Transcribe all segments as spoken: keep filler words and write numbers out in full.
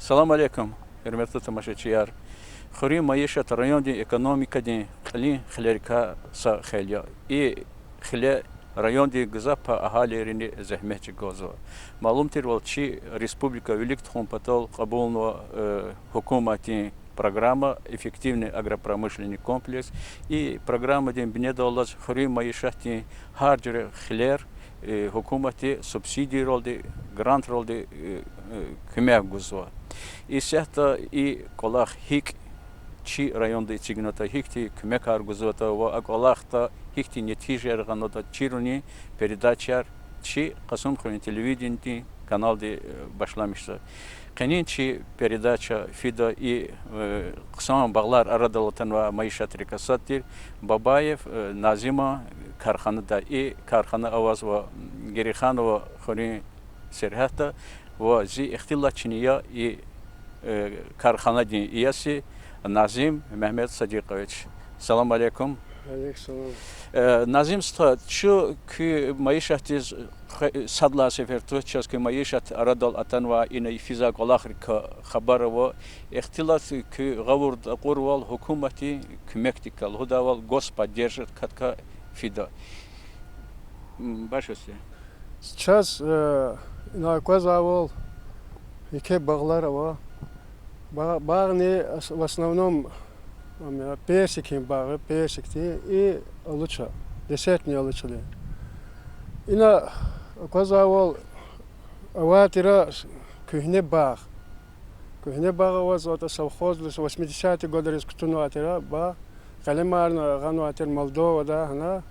Салам алейкум, гьуьрметлу тамашачияр! Хуьруьн майишат райондин экономикадин кьилин хилерикай са хел я. И хиле райондин гзаф пай агьалийрини зегьмет чӀугвазва. Малум тирвал, чи республика вилик тухун патал кьабулнава гьукуматдин программа «Эффективный агропромышленный комплекс». И программадин бинедаллаз хуьруьн майишатдин гьар жуьре хилер гьукуматди субсидияралди, грантралди куьмек гузва. Исятда и кӀвалах гьикӀ чи районда эцигнаватӀа, гьихьтин куьмекар гузватӀа ва а кӀвалахда гьихьтин нетижаяр гъанватӀа, чирунин передачаяр чи Кьасумхуьруьн телевиденидин каналди башламишзава. Къенин чи передача фида и хъсан багълар арадал атанвай майишатрикай сад тир Бабаев Назиман карханада. И кархана авазва Герейханован хуьруьн сергьятда ва зи ихтилатчини я и карханадин иеси Назим Мегьамедсадикьович. Салам алейкум. Назим стха, чун куь майишатдиз сад лагьай сефер туш, чаз куь майишат арадал атанвай, ина физвай кӀвалахрикай хабар ава. Ихтилат, куь гъавурда акьурвал, гьукуматдин куьмекдикай, лугьудайвал, господдержкадикай фида. Башламишзава. Чаз ина аквазвайвал, еке багълар ава. Ба-, багъни в основном персикдин багъ, персикдин и алуча, десертный алучадин. Ина аквазвайвал, авай тир куьгьне багъ. Куьгьне багъ авазватӀа, совхоздиз восьмидесятый годриз кутунвай тир багъ. Къелемарна гъанвай тир Молдовадай гьана.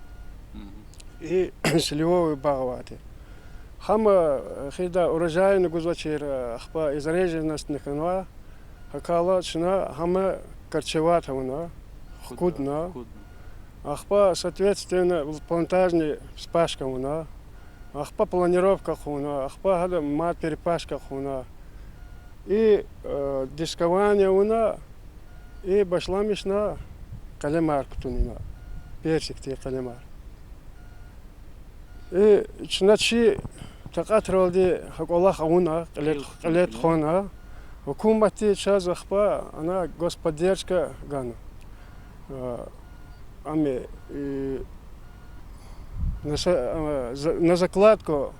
И сливовый багъ авай тир. Гьам хъийидай урожайни гузвачир, ахпа и зареженностьни хьанва. ГьакӀ хьайила чна гьам корчевать авуна, хкудна. Ахпа, соответственно, плантажный вспашка авуна. Ахпа планировка хъувуна, ахпа гьада мад перепашка хъувуна. И дискование авуна, и башламишна къелемар кутуна, персикдин къелемар. И чна чи такьатралди гьа кӀвалах авуна, кьиле, кьиле тухвана, гьукуматди чаз ахпа ана господдержка гана. Ам на закладку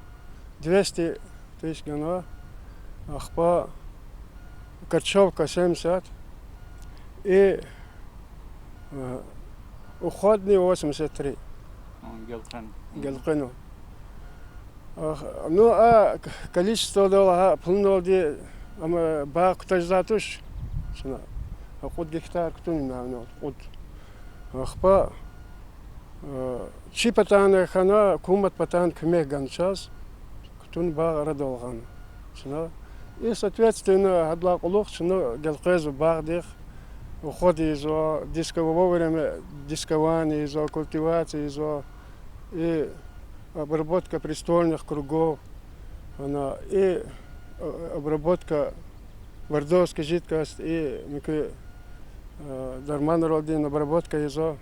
двести тысяч гана, ахпа картошка семьдесят и уходный восемьдесят три. Гелкъвена. Ну, а количестводал, а пулуналди, ам багъ кутаз жедай туш чна. А кьуд гектар кутуна ина, кьуд. Ахпа чи патайни хьана, гьукумат патайни куьмек гана чаз, кутуна багъ арадал гъана чна. И, соответственно, гьадалай кьулухъ чна гелкъвезва багъдихъ, уход ийизва, дисково-, вовремя дискование ийизва, культивация ийизва, и обработка приствольных кругов, ана, и обработка бордоевской жидкость, и муькуь дарманралди обработка ийизва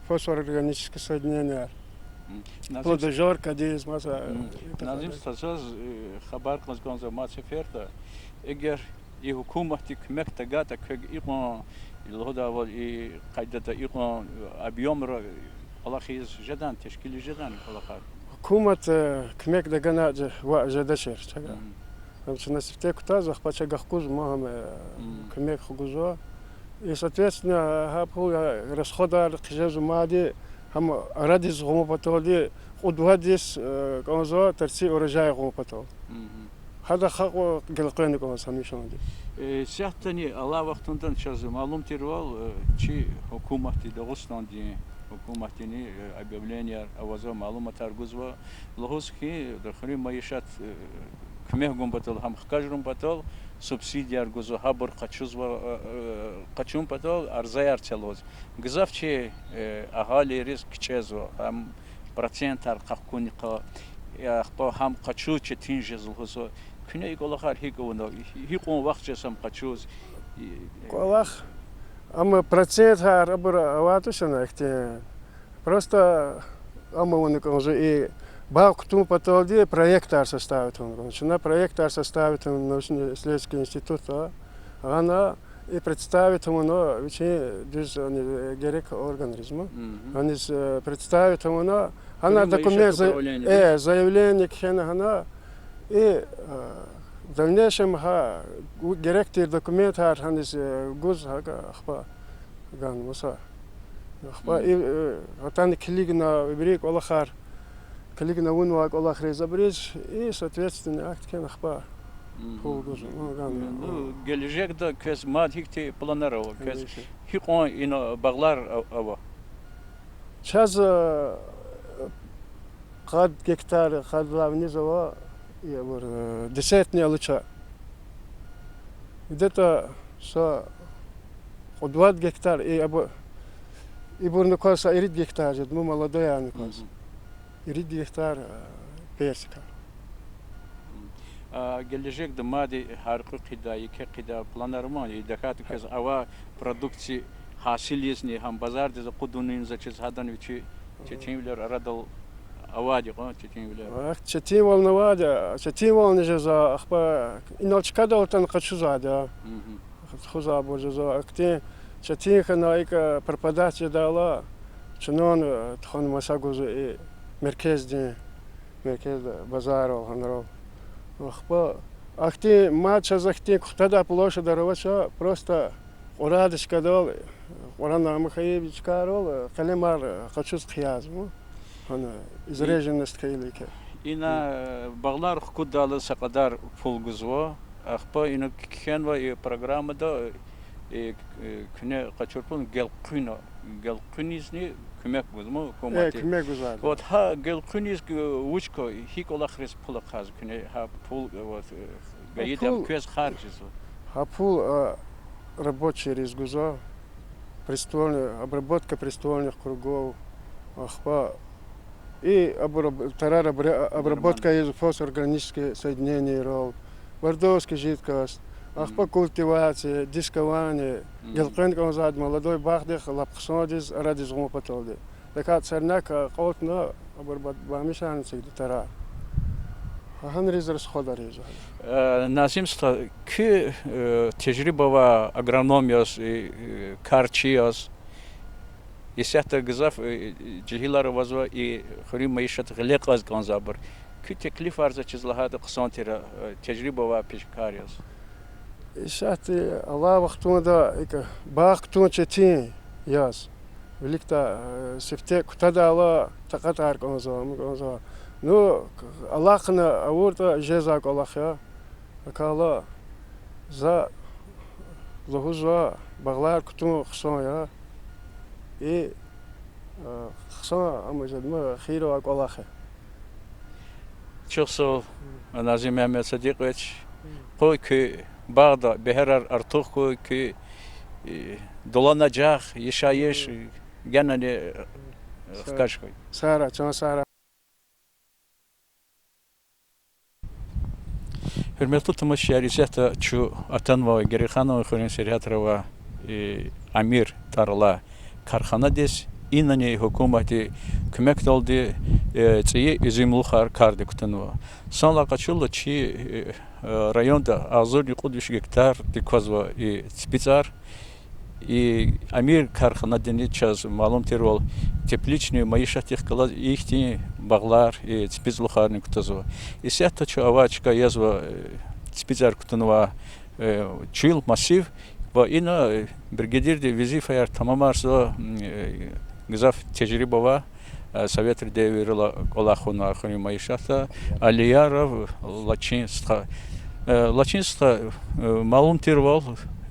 фосфорорганическое соединение. Плодожоркадиз, маса. Назим стха, заз хабар кьаз кӀанзава мад сеферда, эгер и гьукуматди куьмек тагайтӀа квек икьван, лугьудайвал, и къайдада икьван объёмра кӀвалах ийиз жедани, тешкилиз жедани кӀвалахар? Гьукумат куьмек тагана ваъ, жедачир чагъа. Ам чна сифте кутазва, ахпа чагъ хкузва, ма гьам куьмек хгузва. И, соответственно, гьа пул расходар хъижезва мад, гьам арадиз гъун паталди, кьуд вад йис кӀанзава тарци урожай гъун патал. Гьада халкь гелкъвена кӀанзава гьамишанди. Исятдани алай вахтундан чаз малум тирвал, чи гьукуматди, Дагъустандин гьукуматдини объявленияр авазва, малуматар гузва, лугьуз хьи, хуьруьн майишат куьмек гун патал, гьам хкажрун патал субсидияр гузва, гьабур къачузва, къачун патал арзаяр це лугьуз. Гзаф чи агьалийриз кичӀезва, гьам процентар къахкунихъ, ахпа гьам къачуз четин жез лугьузва. Куьне и кӀвалахар гьикӀ авуна, гьикьван вахт жез гьам къачуз? КӀвалах, ам процентар абур авай туш ана ихьтин. Просто ам авуна кӀанзава и Багъ кутун паталди проектар составить авуна. Чна проектар составить авуна научно-исследовательский институтда. Гьана и представить авуна вичин дуьз, яни, герек органриз ма. Гьаниз, э, представить авуна, гьана документ, за-, э, заявление кхьена гьана. И, э, в дальнейшем гьа гу-, герек тир документар гьаниз, э, гуз гьакӀа ахпа гана маса. Ахпа и, э, атана килигна вибуру кӀвалахар, килигна авунвай кӀвалахриз абуруз, и, соответственно, акт кхьена ахпа пул гуз, ну, гана. Ну, гележегда квез мад гьихьтин планар ава, квез гьикьван ина багълар а-, ава? Чаз, э, къад гектар, къад лагьай виниз ава, и абур, э, десятни алача. Где-то са кьуд-вад гектар, и абу-, ибурни кваз са ирид гектар жеда, ну, молодоярни кваз. Ирид гектар, э, персика. А гележегда мад гьяркьуь хъийидай, еке хъийидай планар ама, и тахьайтӀа квез авай продукция гьасил ийизни, гьам базардиз акъудунин за чиз гьадан вичи четинвилер арадал авайди я, четинвилер. Четинвал авайди, четинвални жезва, ахпа инал чкадал атана къачузвайди я. Тухузвайбур жезва, ахьтин четин хьана икӀ пропадать жедайла, чунан, э, тухун маса гузва и меркездин, меркезда базаррал, гьанрал. Ахпа ахьтин мад чаз ахьтин кутадай площадьар авач, просто кьурайди чкадал, кьурай ама хьайи чкайрал, э, къелемар, э, къачуз хъиязма. Гьана, изреженность хьайила еке. Ина, э, багълар хкудайла са кьадар пул гузва. Ахпа ина кхьенва и программада, э, э, куьне къачур пул гелкъуьна, гелкъуьнизни куьмек гузма гьукуматди. Куьмек гузвайди. Вот гьа гелкъуьниз, э, вуч ква, гьи кӀвалахриз пул ахъайзава куьне, гьа пул, э, вот, э, гайиди пул, квез харжзава? Гьа пул, э, рабочийриз гузва, приствольный, обработка приствольных кругов, ахпа и абур-, тарар абра-, обработка из фосфорорганических соединенийрал, бордоский жидкость, ахпа культивация, дискование, гелкъуьн кӀанзавайди молодой бахдихъ лап хъсандиз, арадиз гъун паталди. ТахьайтӀа цернак акьалтна, абур ба-, бамишарна эцигда тарар. Гьа гьанриз расходар ийизва. Э, Назим стха, куь, э, тежриба авай агроном яз, э, э, карчи яз, исятда гзаф, э, жегьилар авазва и хуьруьн майишат гъиле кьаз кӀанзавайбур. Куь теклифар за чиз лагьайтӀа хъсан тир, э, тежриба авай пешекар яз. Исятда алай вахтунда икӀ багъ кутун четин яз. Виликдай, э, сифте кутадайла такьатар кӀанзава, ам кӀанзава. Ну, алахъна авуртӀа жезвай кӀвалах я. Акала за лугьузва, багълар кутун хъсан я. И, э, хъсан, амма жедма хийир авай кӀвалах я. Чухсагъул, Назим Мегьамед Садикъович, къуй куь багъда бегьерар артух хьуй, куь, э, дуланажагъ, яшайиш генани, э, хкаж хьуй. Сагърай, чан сагърай. Гьуьрметлу тамашачияр, исятда чун атанва Герейханован хуьруьн сергьятра авай, э, Амир тӀвар алай карханадиз, инани гьукуматдин куьмекдалди, э, цӀийи уьзуьмлухар кардик кутунва. Санлай къачурла, чи, э, районда агъзурни кьуд виш гектардик квазва и ципицӀар. И Амир карханадини, чаз малум тирвал, тепличный майишатдихъ галаз ихьтин багълар, и ципицӀлухарни кутазва. Исятда чун авай чка язва, э, ципицӀар кутунвай, э, чуьл массив, ва ина, э, бригадирди везифаяр тамамарзава, м, э, гзаф тежриба авай, э, советрин девирдал кӀвалахунвай хуьруьн майишатда Алияров Лачин стха. Э, Лачин стха, э, малум тирвал,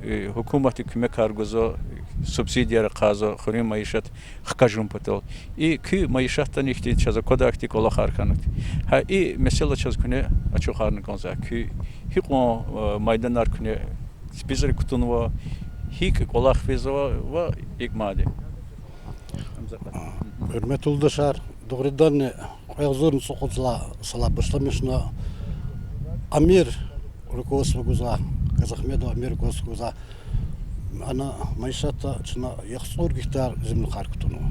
э, гьукуматди куьмекар гузва, субсидияр ахъайзава хуьруьн майишат хкажун патал. И куь майишатдани ихьтин чаз аквадай ихьтин кӀвалахар хьанвайди. Гьа и месэла чаз куьне ачухарна кӀанзава. Куь гьикьван, э, майданар куьне ципицӀри кутунва, гьикӀ кӀвалах физва ва икӀ мад. Гьуьрметлу юлдашар, дугъриданни, кьве агъзурни цӀукьуд йисалай башламишна Амир руководство гузвай, Казахмедов Амир руководство гузвай, ана майишатда чна яхцӀур гектар землухар кутунва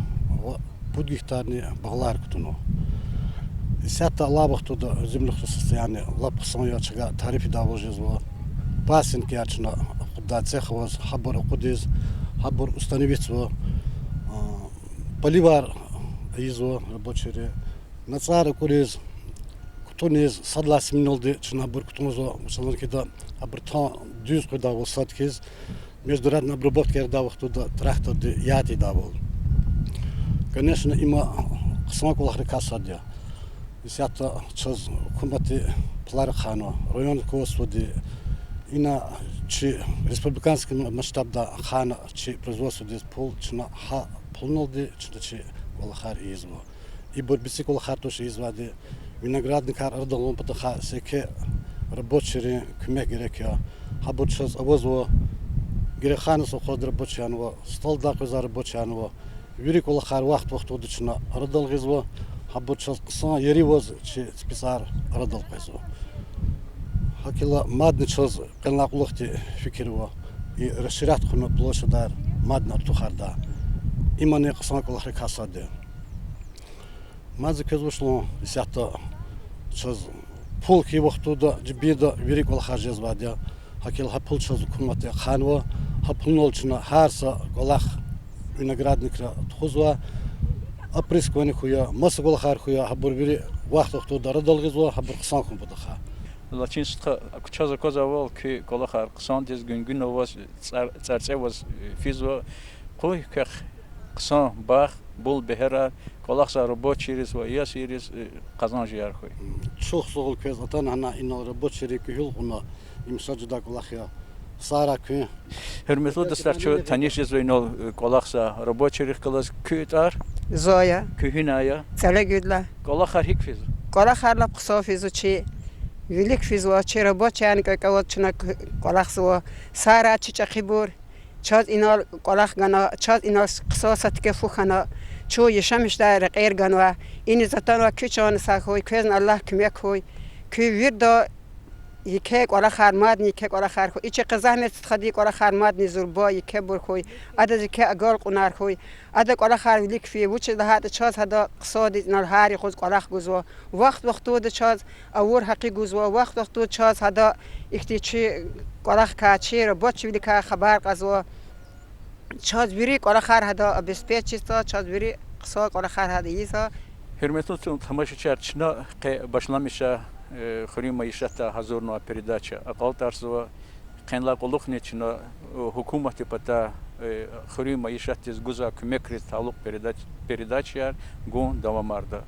ва пуд гектарни багълар кутунва. Исятда алай вахтунда землетрясение лап хъсан я, чна тариф ийидайвал жезва. Пасекаяр чна акъуддай цех аваз, гьабур акъудиз, гьабур установитьзава, поливар ийизва рабочийри, нацӀар акӀуриз, кутӀуниз, сад лагьай сменалди чна гьабур кутӀунзава, масалан, кида абур тан дуьз къведайвал сад хьиз, междурядная обработка ийидай вахтунда тракторди яд ийидайвал. Конечно, има хъсан кӀвалахрикай сад я. Исятда чаз гьукуматди пулар ахъайнава, район руководстводи, ина чи республиканский масштабда ахъайна чи производстводиз пул, чна гьа пулуналди чна чи кӀвалахар ийизва. Ибур бицӀи кӀвалахар туш ийизвайди, виноградникар арадал гъун патахъай са еке рабочийрин куьмек герек я. Гьабур чаз авазва, Гереханан совхозда рабочий янава, СтӀалдай къвезвай рабочий янава. Вири кӀвалахар вахт-вахтунда чна арадал гъизва, гьабур чаз хъсан ери аваз чи ципицӀар арадал къвезва. ГьакӀ хьайила мадни чаз къенлай кьулухъди фикир ава, и расширять хъувуна площадьар мадни артухардай. Имни хъсан кӀвалахрикай сад я. Мад за квез вуч лугьун, исятда чаз пул хьайи вахтунда жибинда вири кӀвалахар жезвайди я. ГьакӀ хьайила гьа пул чаз гьукуматди ахъайнава, гьа пулунал чна гьар са кӀвалах виноградникра тухузва, опрыскивание хьуй, маса кӀвалахар хьуй, гьабур вири вахт-вахтунда арадал гъизва, гьабур хъсан хьун патахъай. Лачин стха, чаз аквазвайвал куь кӀвалахар хъсандиз, гуьнгуьна аваз, цӀар-, цӀарцӀе аваз физва. Къуй квехъ хъсан бахт, бул бегьерар, кӀвалахзавай рабочийриз ва ясийриз къазанжияр хьуй. Чухсагъул квез атана гьана, инал рабочийри кӀуьгьуьл кьуна, им са жуьре кӀвалах я. Сагърай куьн. Гьуьрметлу дустар, чун таниш жезва инал кӀвалахзавай рабочийрихъ галаз. Куь тӀвар? Зоя. Куьн гьинай я? ЦӀелегуьдла. КӀвалахар гьикӀ физва? КӀвалахар лап хъсан физва чи. Вилик физва чи, рабочийни кӀвекӀваз чна кӀвалахзава. Сагърай чи чӀехибур. Чаз инал кӀвалах гана, чаз инал хъсан са тике фу хьана, чун яшамиш жедай рекьер ганва. Иниз атанвай куь чан сагъ хьуй, квезни Аллагь куьмек хьуй. Куь вирида еке кӀвалахар, мадни еке кӀвалахар хьуй. И чӀехи зегьметзатӀхадин кӀвалахар мадни зурба екебур хьуй. Адаз еке агалкьунар хьуй. Ада кӀвалахар вилик фейи, вучиз лагьайтӀа чаз гьада хъсандиз инал гьар юкъуз кӀвалах гузва. Вахт-вахтунда чаз авур гьакъи гузва, вахт-вахтунда чаз гьада ихьтин чи кӀвалахрикай, чи рабочийвиликай хабар кьазва. Чаз вири кӀвалахар гьада обеспечить ийизва, чаз вири хъсан кӀвалахар гьада ийизва. Гьуьрметлу тамашачияр, чна къе башламишай хуьруьн майишатдай гьазурнавай передача акьалтӀарзава. Къенлай кьулухъни чна гьукуматдин патай хуьруьн майишатдиз гузвай куьмекриз талукь передач-, передачаяр гун давамарда.